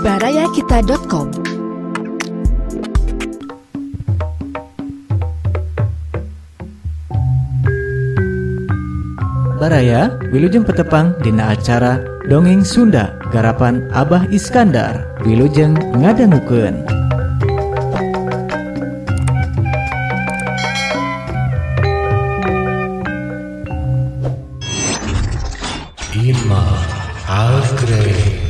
Barayakita.com. Baraya wilujeng petepang dina acara Dongeng Sunda garapan Abah Iskandar wilujeng ngadangukeun. Imah Agreng.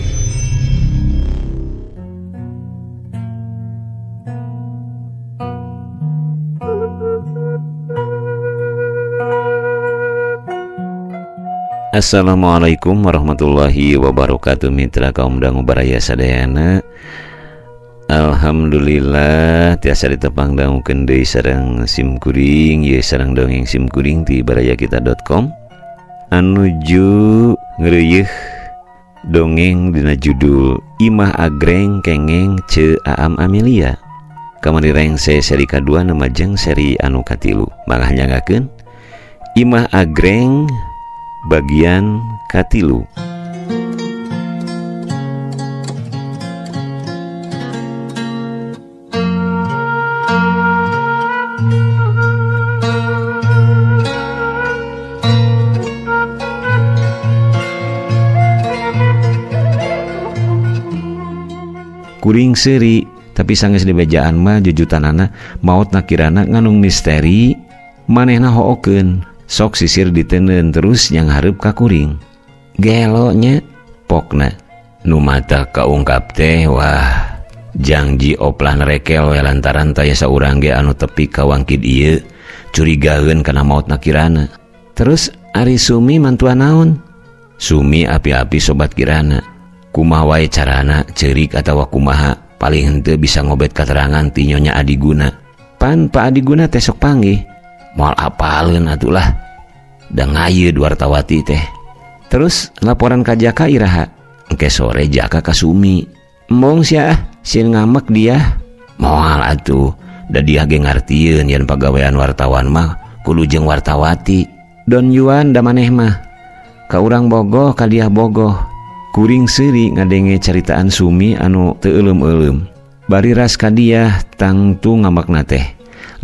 Assalamualaikum warahmatullahi wabarakatuh, mitra kaum dangu baraya sadayana. Alhamdulillah tiasa ditepang dangukeun deui sareng sim kuring, ieu sareng dongeng sim kuring ti barayakita.com. Anuju ngreuyeuh dongeng dina judul Imah Agreng Kengeng Ce Aam Amelia. Kamari rengse seri kadua nemajeng seri anu katilu. Mangga nyangakeun Imah Agreng bagian katilu. Kuring seuri tapi sanggeus dibejaan mah jujutanana maot nakirana nganung misteri manehna hookeun. Sok sisir diteundeun terus yang hareup ka kuring. Gelo nya pokna nu mata kaungkap teh wah jangji oplah rekel we lantaran taya saurang ge anu tepi ka wangkid ieu curigaeun kana maot nakirana. Terus ari Sumi mantuan naon? Sumi api-api sobat kirana. Kumaha wae carana ceurik atawa kumaha paling henteu bisa ngobet katerangan ti Nyonya Adiguna. Pan Pak Adiguna teh sok panggih. Moal apaleun atulah. Da ngayeud wartawati teh. Terus laporan ka Jaka iraha? Engke sore Jaka ka Sumi. Embong sia ah, sieun ngamek dia. Moal atuh, da dia ge ngartieun yen pagawean wartawan mah kudu jeung wartawati. Don Yuan da maneh mah. Ka urang bogoh ka dia bogoh. Kuring seuri ngadenge caritaan Sumi anu teu euleum-euleum. Bari ras ka dia tangtu ngamakna teh.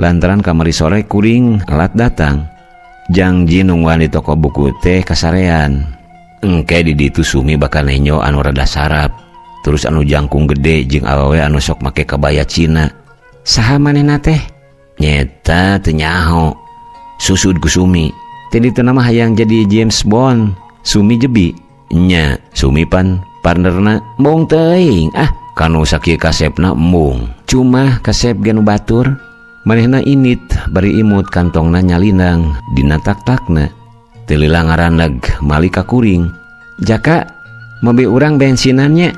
Lantaran kamari sore kuring lat datang. Jangji nungguan di toko buku teh kasarean. Engke di ditu Sumi bakal nenyo anu rada sarap. Terus anu jangkung gede jeung awewe anu sok make kabaya Cina. Saha manehna teh? Nyeta teu nyaho. Susud ku Sumi. Teh ditu mah hayang jadi James Bond. Sumi jebi. Nya, Sumi pan partnerna embung teuing. Ah, kanu sakieu kasepna embung. Cuma kasep ge nu batur. Manehna init bari imut kantongna nyalindang dina tak-takna. Teu lila ngaraneg mali ka kuring. Jaka, mobil urang bensinannya.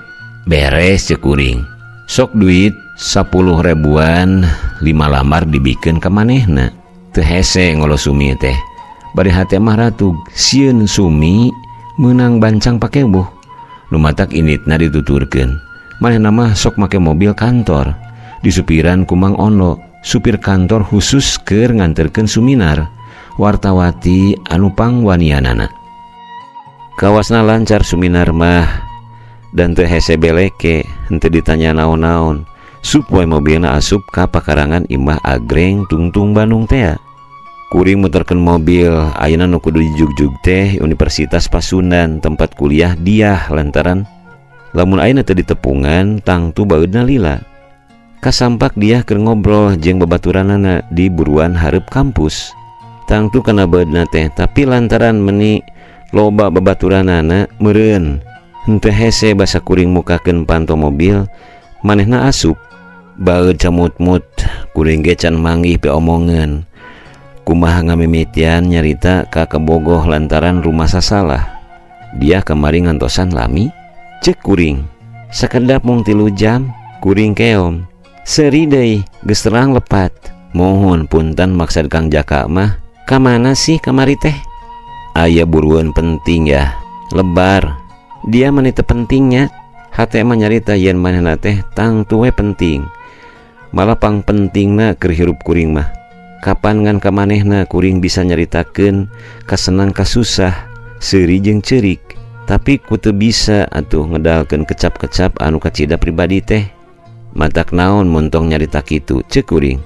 Beres ceuk kuring. Sok duit 10 ribuan 5 lambar dibikeun ka manehna. Teu hese ngolo Sumi teh. Bari hate mah ratug sieun Sumi meunang bancang pakewuh. Nu matak initna dituturkeun. Manehna mah sok make mobil kantor. Disupiran ku Mang Ono, supir kantor khusus keur nganterkeun Suminar, wartawati anu pangwanianana. Kawasna lancar Suminar mah dan teu hese beleke, henteu ditanya naon-naon. Sup wae mobilna asup ka pakarangan Imah Agreng tungtung Bandung tea. Kuring muterkeun mobil, ayeuna nu kudu dijugjug teh Universitas Pasundan tempat kuliah dia lantaran lamun ayeuna teu ditepungan tangtu baeudna lila. Kasampak dia keur ngobrol jeung babaturanana di buruan hareup kampus. Tangtu kana baeudna teh, tapi lantaran meni loba babaturanana meureun. Henteu hese basa kuring mukakeun panto mobil, manehna asup. Baeud camut-mut, kuring ge can manggih piomongeun. Kumaha ngamimitian nyarita ka kebogoh lantaran rumah sasalah. Dia kamari ngantosan lami, ceuk kuring. Sakedap mung 3 jam, kuring keom. Seuri deui, geus terang lepat. Mohon punten maksad Kang Jaka mah. Ka mana sih kamari teh? Aya buruan penting ya, lebar. Dia mah teu pentingnya. Hate mah nyarita yen manehna teh tangtu we penting. Malah pang pentingna keur hirup kuring mah. Kapan ngan ka manehna kuring bisa nyaritakeun kasenang kasusah, seuri jeung ceurik. Tapi ku teu bisa atuh ngedalkeun kecap-kecap anu kacida pribadi teh. Matak naon muntong nyarita kitu ceuk kuring.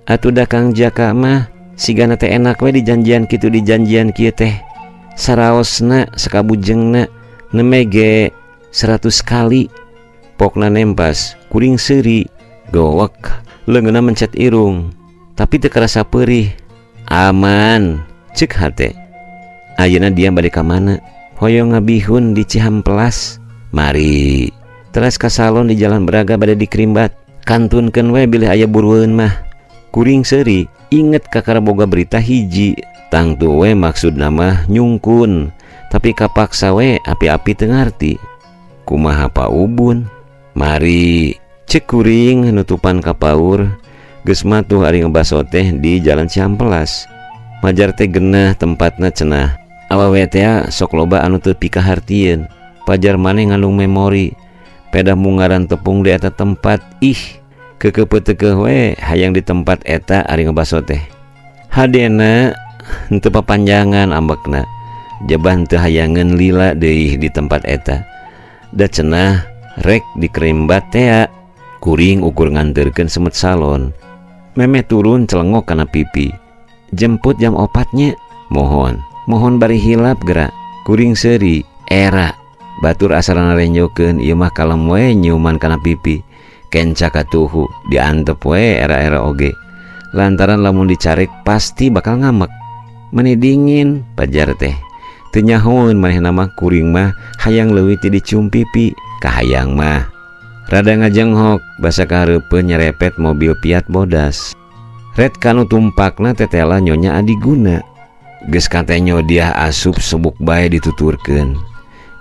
Atuh da Kang Jaka mah sigana teh enak we dijanjian kitu dijanjian kieu teh. Saraosna sakabujengna neme ge 100 kali. Pokna nempas kuring seuri gowek leungeunna mencet irung tapi teu karasa peurih. Aman ceuk hate. Ayeuna dia bade ka mana? Hoyong ngabihun di Cihampelas. Mari teras ka salon di Jalan Braga bade dikrimbat. Kantunkeun we bilih aya burueun mah. Kuring seuri inget kakara boga berita hiji. Tangtu we maksudna mah nyungkun tapi kapaksa we api-api teu ngarti. Kumaha Pa Ubun? Mari cek kuring nutupan kapaur. Geus matuh ari ngebaso teh di Jalan Cihampelas. Majar teh genah tempatna cenah. Awewe teh sok loba anu teu pikahartieun. Pajar maneh ngandung memori. Pedah mungaran tepung di eta tempat. Ih, kekeupeut we hayang di tempat eta ari ngebaso teh. Hadena henteu papanjangan ambekna. Jabah teu hayangeun lila deui di tempat eta. Da cenah rek dikerimbat tea. Kuring ukur nganterkeun semet salon. Memeh turun celengok kana pipi. Jemput jam 4 nya. Mohon, mohon bari hilap gerak. Kuring seuri era. Batur asalana renjokeun ieu mah kalem we nyiuman kana pipi. Kenca katuhu diantep we era-era oge. Lantaran lamun dicarek pasti bakal ngamek. Meni dingin pajar teh. Teu nyahoeun manehna mah kuring mah hayang leuwih ti dicium pipi. Kahayang mah rada ngajenghok basa kahareupeun nyerepet mobil Fiat bodas. Red kanu tumpakna tetela Nyonya Adiguna. Geus katenyo dia asup sebuk bae dituturkeun.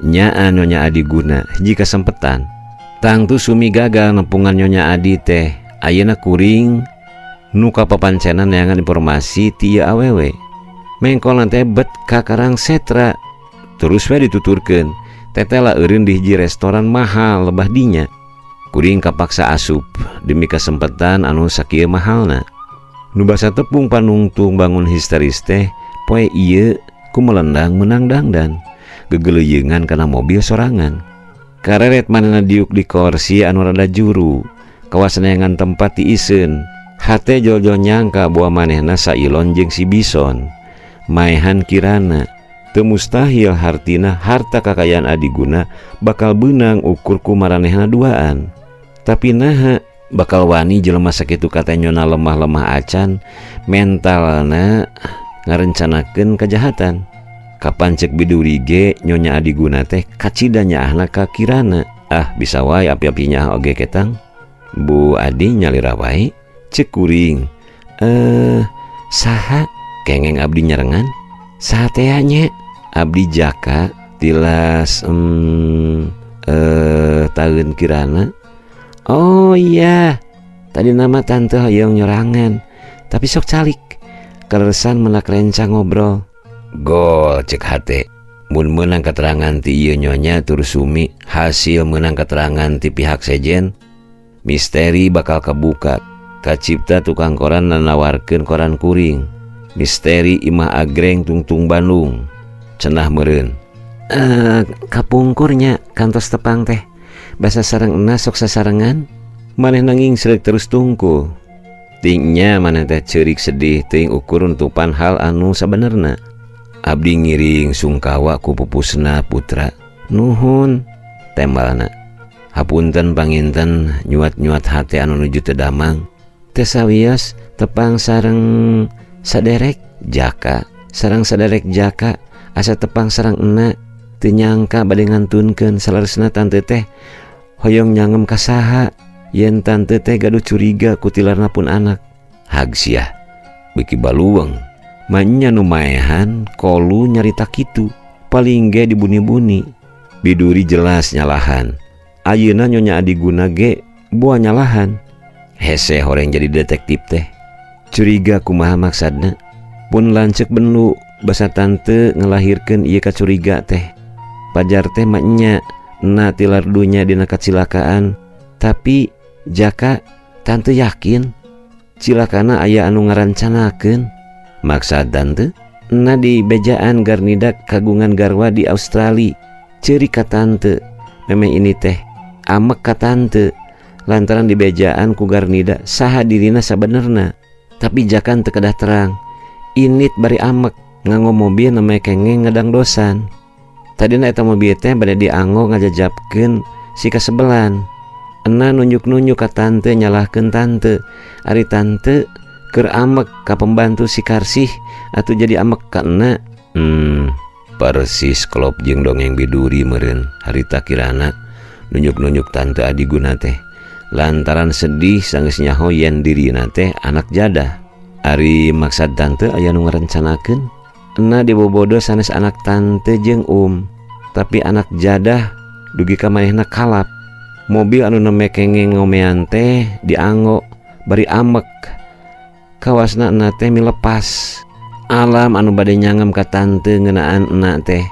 Nyaan Nyonya Adiguna hiji kasempetan. Tangtu sumi gagal nepungan Nyonya Adi teh. Ayeuna kuring nu kapapancenan neangan informasi ti ieu awewe. Mengkolna teh bet ka Karang Setra. Terus we dituturkeun. Tetela eureun di hiji restoran mahal lebah dinya. Kuring kapaksa asup demi kesempatan anu sakieu mahalna. Nu basa tepung panungtung bangun histeris teh poe ieu ku melendang menang dangdan. Gegeleuyeungan kana mobil sorangan. Kareret manehna diuk di korsi anu rada juru. Kawasan neangan tempat tiiseun. Hate jol-jol nyangka bahwa manehna sailon jeung si Bison. Maehan kirana. Teu mustahil hartina harta kakayaan Adiguna bakal beunang ukur ku maranehna duaan. Tapi naha bakal wani jelema sakitu katenyona lemah-lemah acan mentalna ngarencanakeun kejahatan. Kapan cek biduri ge Nyonya Adiguna teh kacida nyaahna ka kirana. Ah bisa wae api-api nyaah oge ketang. Bu Adi nyalira wae cek kuring. Saha kengeng abdi nyarengan? Saha teh nya? Abdi Jaka tilas tahun kirana. Oh iya, tadi nama tante hoyong nyorangan, tapi sok calik. Kaleresan menak rencang ngobrol. Gol cek hate. Mun meunang keterangan ti ieu nyonya tur sumi, hasil meunang keterangan ti pihak sejen, misteri bakal kebuka. Kacipta tukang koran nanawarkeun koran kuring. Misteri imah agreng tungtung Bandung. Cenah meureun. Kapungkurnya kantos tepang teh. Basa sareng ena sok sasarengan. Manehna ngingsreuk terus tungkul. Tingnya maneh teh ceurik sedih teuing ukur nutupan hal anu sabenerna. Abdi ngiring sungkawa ku pupusna putra. Nuhun tembalna. Hapunten panginten nyuat-nyuat hate anu nuju teu damang. Teu sawios tepang sareng saderek Jaka, sareng saderek Jaka asa tepang sareng ena. Teu nyangka bade ngantunkeun saleresna tante teh hoyong nyangem ka saha. Yen tante teh gaduh curiga ku tilarna pun anak. Hagsiah beuki baluweung. Manya nu maehan kolu nyarita kitu paling ge dibuni-buni. Biduri jelas nyalahan. Ayeuna Nyonya Adiguna ge boa nyalahan. Hese horeng jadi detektif teh. Curiga kumaha maksadna? Pun lanceuk benu basa tante ngelahirkeun ieu kacuriga teh. Pajar teh maknya na tilar dunya dina kacilakaan. Tapi Jaka tante yakin cilakana aya anu ngarancanakeun. Maksad tante na di bejaan Garnida kagungan garwa di Australia. Ceurik ka tante memeh ini teh amek ka tante lantaran dibejaan ku Garnida saha dirina sabenerna. Tapi jakan teu kedah terang. Init bari amek nganggo mobil namanya kengeng ngedangdosan. Tadina eta mobil teh bade dianggo ngajajapkeun si kasebelan. Ena nunjuk-nunjuk ka tante nyalahkeun tante. Ari tante keur amek ka pembantu si Karsih atuh jadi amek ka ena. Persis klop jeung dongeng biduri meureun harita kirana nunjuk-nunjuk tante Adiguna teh. Lantaran sedih sanggeus nyaho yen dirina teh anak jadah. Ari maksad tante aya nu ngarencanakeun. Ena dibobodo sanes anak tante jeung tapi anak jadah dugi ka manehna kalap. Mobil anu neme kengeng ngomean teh dianggo bari amek. Kawasna ena teh milepas. Alam anu bade nyangem ka tante ngeunaan ena teh.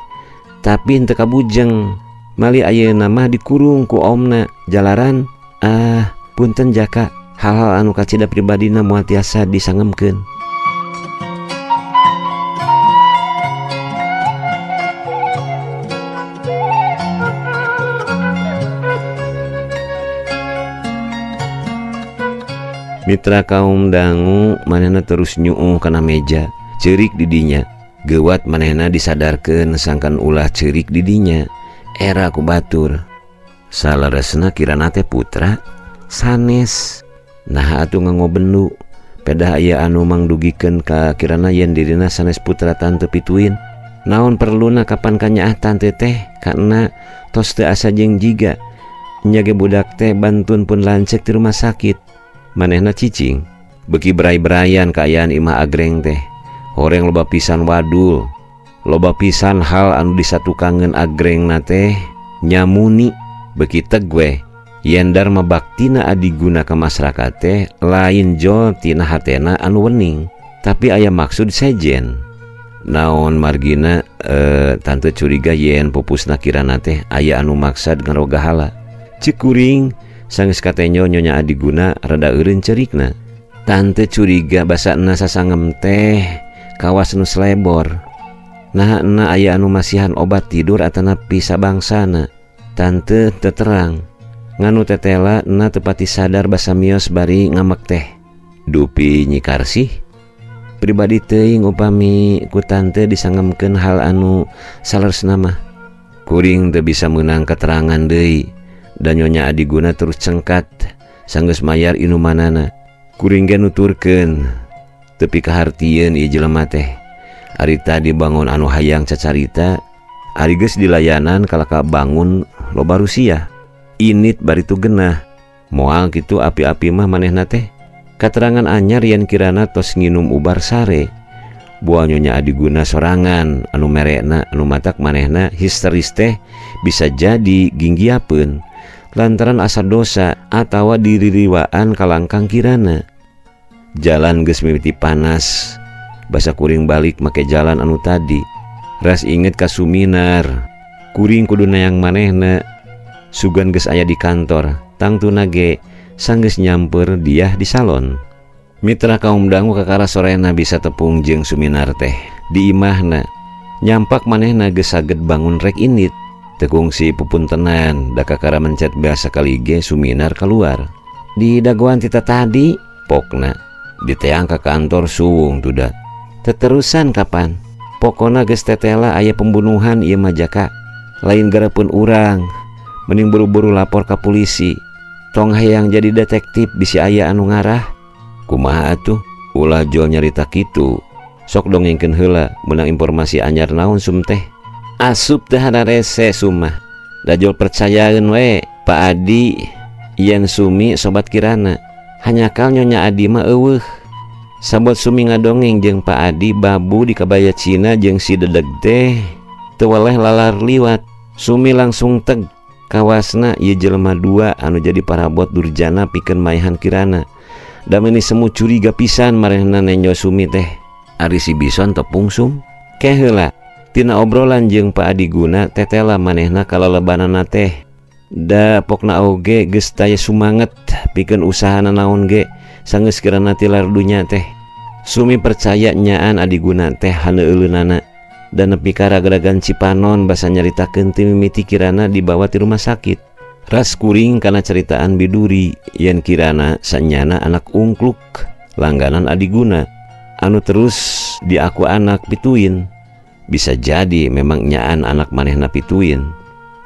Tapi henteu kabujeng. Mali ayeuna mah dikurung ku omna jalaran. Ah, punten jaka, hal-hal anu kacida pribadina moal tiasa disangemkeun. Mitra kaum dangu manehna terus nyuuh kana meja, ceurik didinya. Geuwat manehna disadarkeun sangkan ulah ceurik didinya. Era ku batur. Salaresna kirana teh putra sanes. Naha atuh nganggo bendu. Pedah aya anu mangdugikeun ka kirana yen dirina sanes putra tante pituin. Naon perluna kapan kanyaah tante teh karena tos teu asa jeung jiga. Nya ge budak teh bantun pun lanceuk di rumah sakit. Manehna cicing. Beuki berai-beraian kaayaan imah agreng teh. Horeng loba pisan wadul. Loba pisan hal anu disatukangeun agrengna teh nyamuni. Beuki teg we. Yen darma baktina adiguna ka masyarakat teh lain jol tina hatena anu wening, tapi aya maksud sejen. Naon margina tante curiga yen pupusna kirana teh aya anu maksad ngarogahala. Ceuk kuring sanggeus katenyo nyonya Adiguna rada eureun cerikna. Tante curiga basa ena sasangem teh kawas nu selebor. Nah ena aya anu masihan obat tidur atanapi sabangsana. Tante teu terang. Nganu tetela ena tepati sadar basa mios bari ngamek teh. Dupi Nyi Karsih pribadi teuing upami ku tante disangemkeun hal anu saleresna mah. Kuring teu bisa meunang keterangan deui. Dan nyonya Adiguna terus cengkat sanggeus mayar inumanana. Kuring ge nuturkeun tepi kahartieun ieu jelema teh. Ari tadi bangun anu hayang cacarita, ari geus dilayanan kalaka bangun loba rusia. Init bari tu genah. Moal kitu api-api mah manehna teh. Katerangan anyar yen kirana tos nginum ubar sare. Buah nyonya Adiguna sorangan anu merekna anu matak manehna histeris teh bisa jadi ginggiapeun lantaran asa dosa atawa diririwaan kalangkang kirana. Jalan geus mimiti panas. Basa kuring balik make jalan anu tadi. Ras inget ka Suminar. Kuring kudu nayang manehna. Sugan geus aya di kantor, tangtuna ge sanggeus nyamper diah di salon. Mitra kaum dangu kakara sorena bisa tepung jeung Suminar teh di imahna. Nyampak manehna geus saged bangun rek init. Teu kungsi pupuntenan da kakara mencet biasa kali ge Suminar keluar. Di dagoan tita tadi pokna diteang ka kantor suwung tuda. Teterusan kapan? Pokona geus tetela aya pembunuhan ieu mah jaka. Lain garapeun urang. Mending buru-buru lapor ka polisi. Tong hayang jadi detektif bisi aya anu ngarah. Kumaha atuh? Ulah jol nyarita kitu. Sok dongengkeun heula meunang informasi anyar naon sum teh. Asup teh hararese sumah. Da jol percayaeun we Pak Adi yen Sumi sobat kirana. Hanyakal nyonya Adi mah eueuh. Sabot Sumi ngadongeng jeung Pak Adi babu di kabaya Cina jeung si dedeg teh teu weleh lalar liwat. Sumi langsung teg. Kawasna ieu jelema dua anu jadi parabot durjana pikeun maehan kirana. Da meuni semu curiga pisan marehna nenjo Sumi teh. Ari si Bison tepung sum. Ke heula tina obrolan jeung Pak Adiguna tetela manehna kalalebanana teh. Da pokna oge geus taya sumanget pikeun usahana naon ge sanggeus kirana tilar dunya teh. Sumi percaya nyaan Adiguna teh haneuleunana. Dan nepi ka ragragan Cipanon basa nyaritakeun ti mimiti Kirana dibawa ti rumah sakit. Ras kuring kana ceritaan Biduri yen Kirana sanyana anak ungkluk langganan Adiguna anu terus diaku anak pituin. Bisa jadi memang nyaan anak manehna pituin.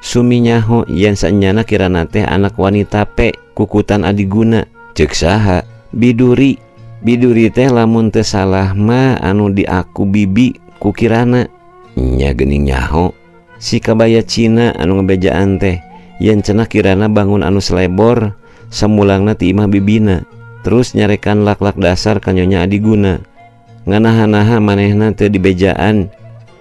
Sumi nyaho yen sanyana Kirana teh anak wanita pe kukutan Adiguna. Ceuk saha? Biduri. Biduri teh lamun teu salah mah anu diaku bibi ku Kirana. Nya geuning nyaho si kabaya Cina anu ngebejaan teh yen cenah Kirana bangun anu selebor samulangna ti imah bibina terus nyarekan lak-lak dasar ka Nyonya Adiguna. Nganaha-naha manehna teu dibejaan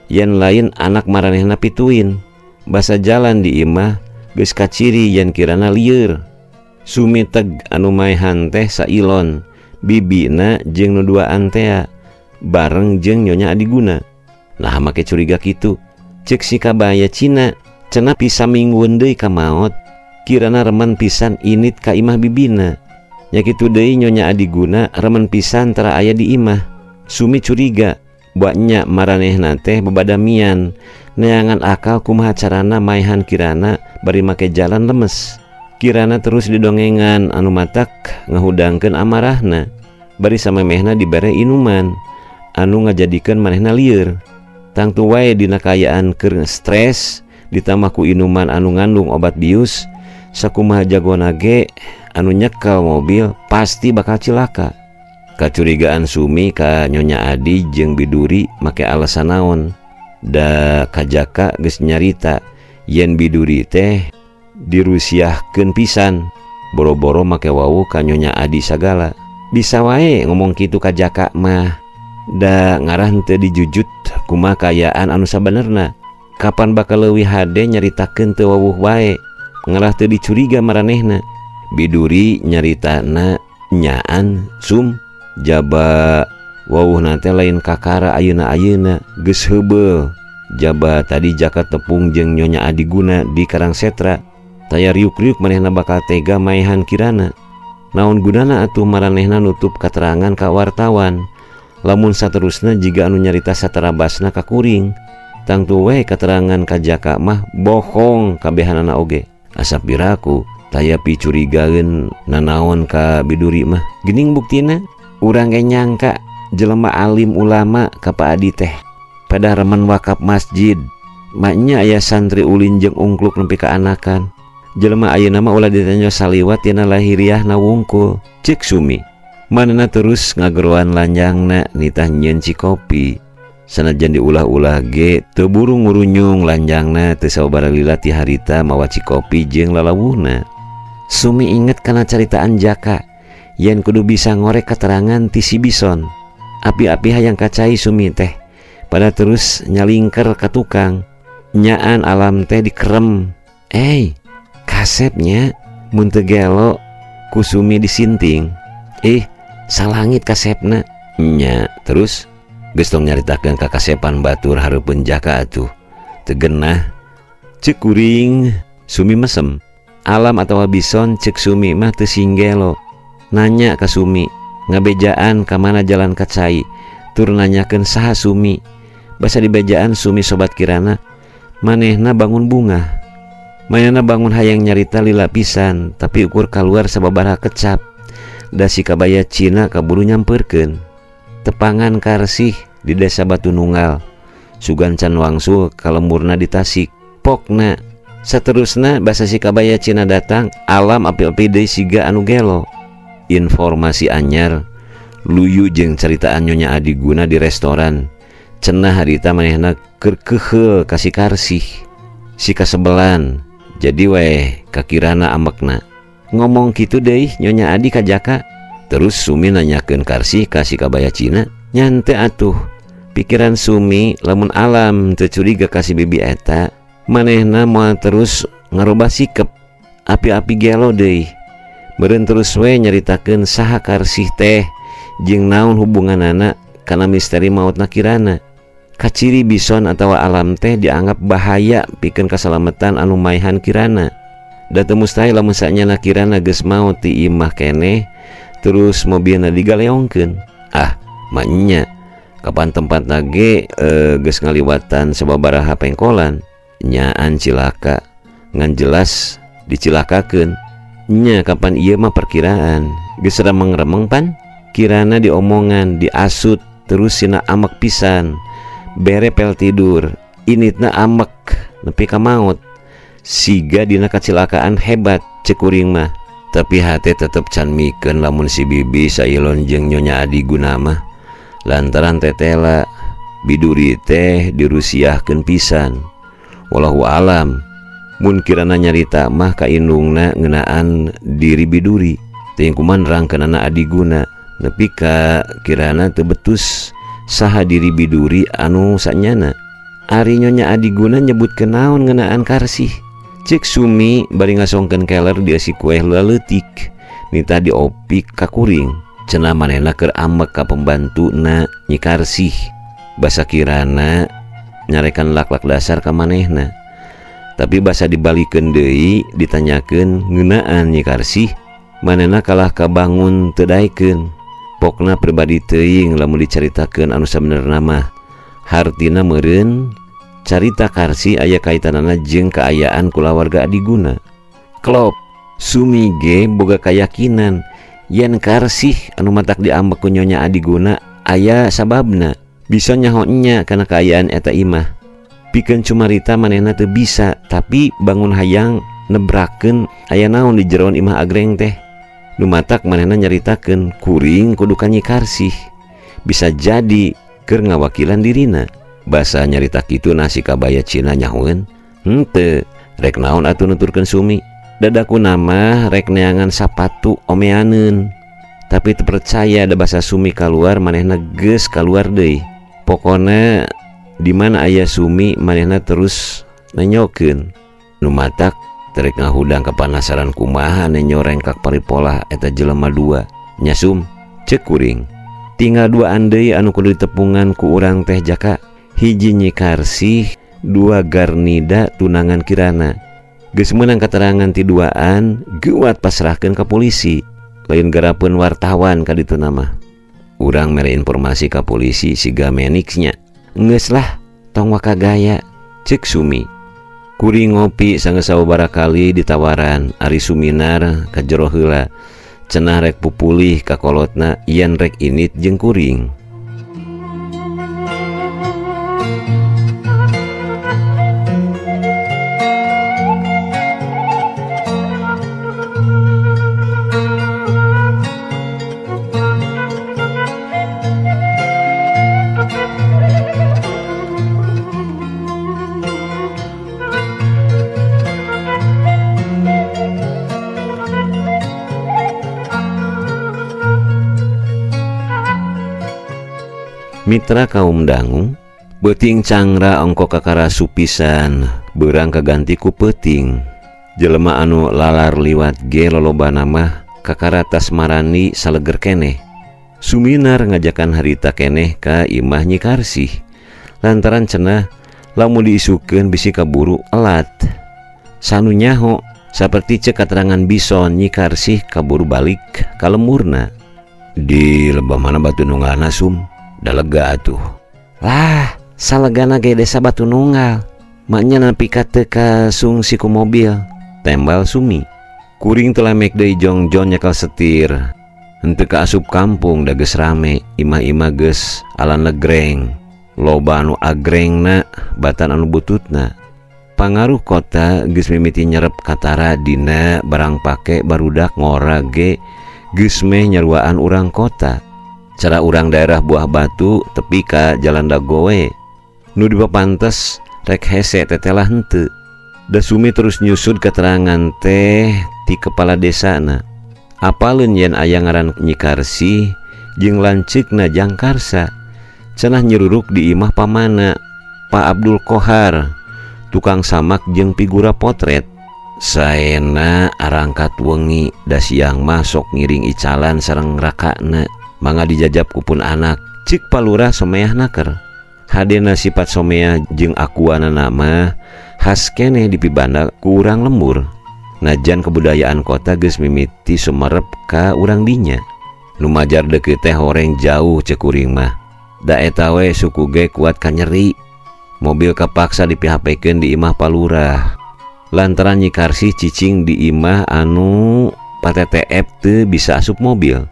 yen lain anak maranehna pituin. Basa jalan di imah geus kaciri yen Kirana lieur. Sumi teg anu maehan teh sailon bibina jeung nu duaan tea bareng jeung Nyonya Adiguna. Nah make curiga kitu. Ceuk si kabaya Cina cenah bisa minggueun deui ka maot. Kirana remen pisan init ka imah bibina. Nya kitu deui Nyonya Adiguna remen pisan tara aya di imah. Sumi curiga buatnya maranehna teh bebadamian neangan akal kumaha carana maehan Kirana bari make jalan lemes. Kirana terus didongengan anu matak ngahudangkeun amarahna bari samemehna dibere inuman anu ngajadikeun manehna lieur. Tangtu wae dina kaayaan keur stres ditambah ku inuman anu ngandung obat bius, sakumaha jagona ge anu nyekel mobil pasti bakal cilaka. Kacurigaan Sumi ka Nyonya Adi jeung Biduri make alasan naon? Da kajaka geus nyarita yen Biduri teh dirusiahkeun pisan, boro-boro make wawuh ka Nyonya Adi sagala. Bisa wae ngomong kitu ka Jaka mah. Da ngarah teu dijujut kumaha kaayaan anu sabenerna. Kapan bakal leuwih hade nyaritakeun teu wawuh wae, ngarah teu dicuriga maranehna. Biduri nyaritana nyaan sum jaba wawuhna teh lain kakara ayeuna-ayeuna geus heubeul. Jaba tadi Jaka tepung jeung Nyonya Adiguna di Karangsetra. Taya riuk-riuk manehna bakal tega maehan Kirana. Naon gunana atuh maranehna nutup katerangan ka wartawan. Lamun saterusna jiga anu nyarita satarabasna ka kuring. Tangtu we katerangan ka Jaka mah bohong kabehanana oge. Asap biraku taya picurigaeun nanaon ka Biduri mah. Geuning buktina urang ge nyangka jelema alim ulama ka Pak Adi teh. Pada remen wakaf masjid. Maknya aya santri ulin jeung ungkluk nepi ka anakan. Jelema ayeuna mah ulah ditanya saliwat tina lahiriahna wungkul. Ceuk Sumi. Manehna terus ngageroan lanjangna nitah nyieun cikopi. Sanajan diulah-ulah ge teu buru ngurunyung lanjangna teu sababaraha lila ti harita mawa cikopi jeung lalawuhna. Sumi inget kana caritaan Jaka yen kudu bisa ngorek keterangan ti si Bison. Api-api hayang kacai Sumi teh pada terus nyalingker ka tukang. Nyaan alam teh dikerem. Kasepnya mun teu gelo ku Sumi disinting. Salangit kasepna. Nya terus geus tong nyaritakeun ka kasepan batur hareupeun Jaka atuh. Teu genah. Ceuk kuring Sumi mesem. Alam atawa Bison ceuk Sumi mah teu singgelo. Nanya ka Sumi ngabejaan ka mana jalan ka cai. Tur nanyakeun saha Sumi. Basa dibejaan Sumi sobat Kirana manehna bangun bunga. Manehna bangun hayang nyarita lila pisan tapi ukur kaluar sababaraha kecap. Da si kabaya Cina kaburu nyampeurkeun. Tepangan Karsih di desa Batu Nunggal. Sugan can wangsul kalemurna di Tasik. Pokna saterusna basa si kabaya Cina datang alam api-api deui siga anu gelo. Informasi anyar luyu jeung caritaan Nyonya Adiguna di restoran. Cenah harita manehna keur keuheul ka si Karsih. Si kasebelan jadi weh kakirana ambekna. Ngomong kitu deui Nyonya Adi ka Jaka. Terus Sumi nanyakeun Karsih ka si kabaya Cina. Nyante atuh pikiran Sumi lamun alam teu curiga ka si bibi eta manehna moal terus ngarubah sikep. Api-api gelo deui. Meureun terus we nyaritakeun saha Karsih teh jeung naon hubunganana kana misteri mautna Kirana. Kaciri Bison atawa alam teh dianggap bahaya pikeun kasalamatan anu maehan Kirana. Da teu mustahil lamun sanyana Kirana geus maot ti imah keneh terus mobilna digaleongkeun. Ah, maknya Kapan tempat nage geus ngaliwatan sababaraha pengkolan nyaan cilaka ngan jelas dicilakakeun. Nya kapan ieu mah perkiraan geus remeng-remeng pan kirana diomongan diasut terus sina amek pisan bere pel tidur initna amek nepi ka maot siga dina kacilakaan hebat cek kuring mah. Tapi hate tetep can mikeun lamun si bibi sailon jeung Nyonya Adiguna mah lantaran tetela biduri teh dirusiahkeun pisan. Wallahu alam mun kirana nyarita mah ka indungna ngeunaan diri biduri teuing kumaha nerangkeunana Adiguna nepi ka kirana teu betus saha diri biduri anu sanyana. Ari Nyonya Adiguna nyebutkeun naon ngeunaan Karsih. Cek Sumi bari ngasongkeun keler dieusi kueh leutik nita diopik ka kuring. Cenah manehna keur ambek ka pembantuna Nyi Karsih. Basa kirana nyarekan lak-lak dasar ka manehna. Tapi basa dibalikeun deui ditanyakeun ngeunaan Nyi Karsih, manehna kalah kabangun teu daekeun. Pokna pribadi teuing lamun dicaritakeun anu sabenerna mah. Hartina meureun carita Karsih aya kaitanana jeung kaayaan kulawarga Adiguna. Klop Sumi ge boga kayakinan yen Karsih anu matak diambek ku Nyonya Adiguna aya sababna. Bisa nyaho nya kana kaayaan eta imah. Pikeun cumarita manehna teu bisa, tapi bangun hayang nebrakeun aya naon di jeroan imah agreng teh. Nu matak manehna nyaritakeun kuring kudu ka Nyi Karsih. Bisa jadi keur ngawakilan dirina. Basa nyarita kitu nasi kabaya Cina nyahoeun. Henteu, rek naon atuh nuturkeun Sumi. Dadaku nama rek neangan sapatu omeaneun. Tapi teu percaya da basa Sumi kaluar manehna geus kaluar deui. Pokona di mana aya Sumi manehna terus nenyokeun. Nu matak terek ngahudang kepanasaran kumaha nenyo rengkak paripolah eta jelema dua. Nya Sum, cek kuring. Tinggal duaan deui anu kudu ditepungan ku urang teh jaka. Hiji Nyi Karsih, dua Garnida tunangan kirana. Geus meunang katerangan ti duaan, geuwat pasrahkeun ka polisi. Lain garapeun wartawan ka ditu mah. Urang mere informasi ka polisi siga menixnya. Geus lah, tong waka gaya, cek Sumi. Kuring ngopi sanggeus sababaraha kali ditawaran ari Suminar ka jero heula. Cenah rek pupulih ka kolotna yen rek init jeung kuring. Mitra kaum dangu, beuting cangra ongko kakara supisan, beurang kaganti ku peuting. Jelema anu lalar liwat ge lolobana mah kakara tasmarani saleger keneh. Suminar ngajakan harita keneh ka imah Nyi Karsih. Lantaran cenah lamun diisukeun bisi kaburu elat. Sanu nyaho saperti cek katerangan bison Nyi Karsih kaburu balik ka lemurna. Di lebah mana Batu Nunggalna Sum? Da lega atuh. Lah, salegana ge desa Batu Nunggal. Maknya nepi ka teu kasungsi ku mobil. Tembal Sumi. Kuring teu lamek deui jongjon nyekal setir. Henteu ka asup kampung da geus rame, imah-imah geus alan legreng. Loba anu agrengna, batan anu bututna. Pangaruh kota geus mimiti nyerep katara dina barang pake barudak ngora ge geus meh nyaruaan urang kota. Cara urang daerah Buah Batu tepi ka Jalan Dagowe. Nu dipapantes rek hese tetelah henteu. Da Sumi terus nyusud keterangan teh ti kepala desana. Apaleun yen aya ngaran Nyi Karsih jeung lanceukna Jangkarsa. Cenah nyeruruk di imah pamana Pak Abdul Kohar, tukang samak jeung figura potret. Saena arangkat wengi da siang mah sok ngiring icalan sareng rakana. Mangga dijajab kupun anak, cik palurah someah naker. Hadena sifat someah jeung akuana nama khas keneh dipibanda ku urang lembur. Najan kebudayaan kota geus mimiti sumerep ka urang dinya. Nu majar deukeut teh horeng jauh cek kuring mah. Da eta we suku ge kuat kanyeri. Mobil kapaksa dipihapekeun di imah palurah. Lantaran Nyi Karsih cicing di imah anu PTTF teu bisa asup mobil.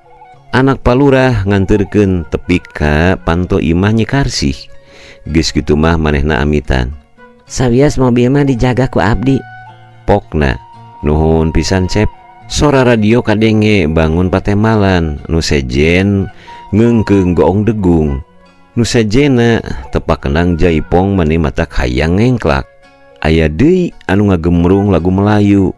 Anak palurah nganterkeun tepi ka panto imah Nyi Karsih. Geus kitu mah manehna amitan. Sawias mobil mah dijaga ku abdi. Pokna nuhun pisan Cep. Sora radio kadenge bangun patemalan nu sejen ngeungkeung goong degung. Nu sejena tepak kendang jaipong mani mata hayang ngengklak. Aya deui anu ngagemrung lagu Melayu.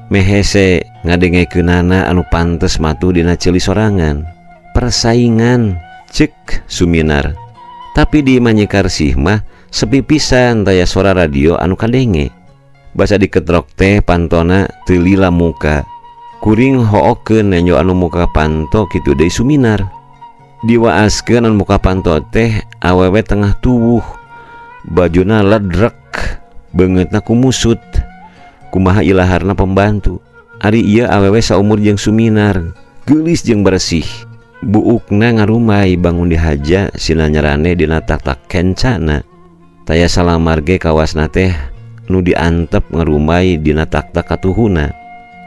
Mehese ngadengekeunana anu pantes matu dina ceuli sorangan. Persaingan cek Suminar. Tapi di imah Nyi Karsih mah sepi pisan taya sora radio anu kadenge. Basa diketrok teh pantona teu lila muka. Kuring hookeun nenjo anu muka panto kitu deui Suminar. Diwaaskeun anu muka panto teh awewe tengah tuwuh. Bajuna ledrek, beungeutna kumusut. Kumaha ilaharna pembantu. Ari ieu awewe saumur jeung Suminar, geulis jeung bersih. Buukna ngarumai bangun dihaja sina nyerane dina taktak kencana. Taya salamar ge kawasna teh nu diantep ngarumai dina taktak katuhuna.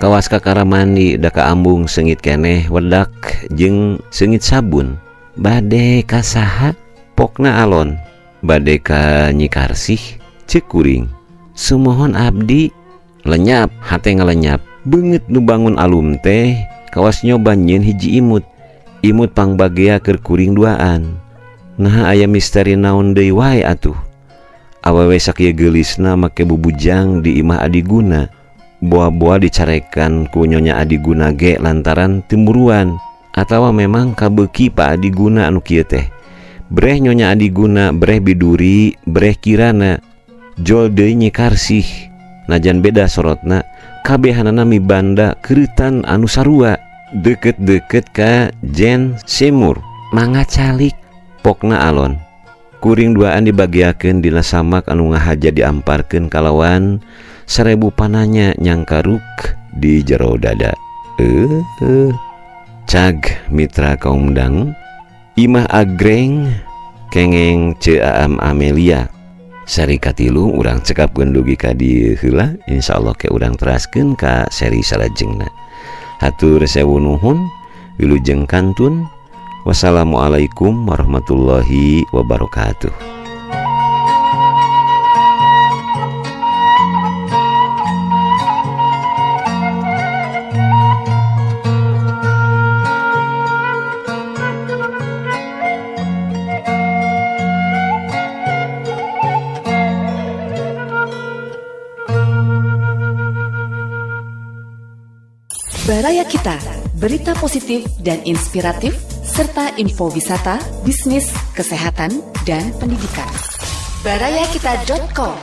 Kawas kakara mandi da kaambung seungit keneh wedak jeung seungit sabun. Bade ka saha? Pokna alon. Bade ka Nyi Karsih ceuk kuring. Sumohon abdi. Lenyap hate ngalenyap. Beungeut nu bangun alum teh kawas nyoba nyieun hiji imut. Imut pangbagea keur kuring duaan. Naha aya misteri naon deui wae atuh. Awewe sakieu geulisna make bubujang di imah Adiguna. Boa-boa dicarekan ku Nyonya Adiguna ge lantaran timburuan atawa memang kabeuki Pak Adiguna anu kieu teh. Breh Nyonya Adiguna, breh biduri, breh kirana. Jol deui Nyi Karsih. Najan beda sorotna, kabehanana mibanda keuretan anu sarua. Deket-deket ka Jen Semur. Mangga calik, pokna alon. Kuring duaan dibagiakeun dina samak anu ngahaja diamparkeun kalawan 1000 pananya nyangkaruk di jero dada. Cag mitra kaum dang, imah agreng kengeng Ceam Amelia. Seri katilu urang cekapkeun dugi ka dieu heula, insyaallah ke urang teraskeun ka seri salajengna. Hatur sewu nuhun, wilujeng kantun. Wassalamualaikum warahmatullahi wabarakatuh. Baraya Kita, berita positif dan inspiratif, serta info wisata, bisnis, kesehatan, dan pendidikan. Barayakita.com.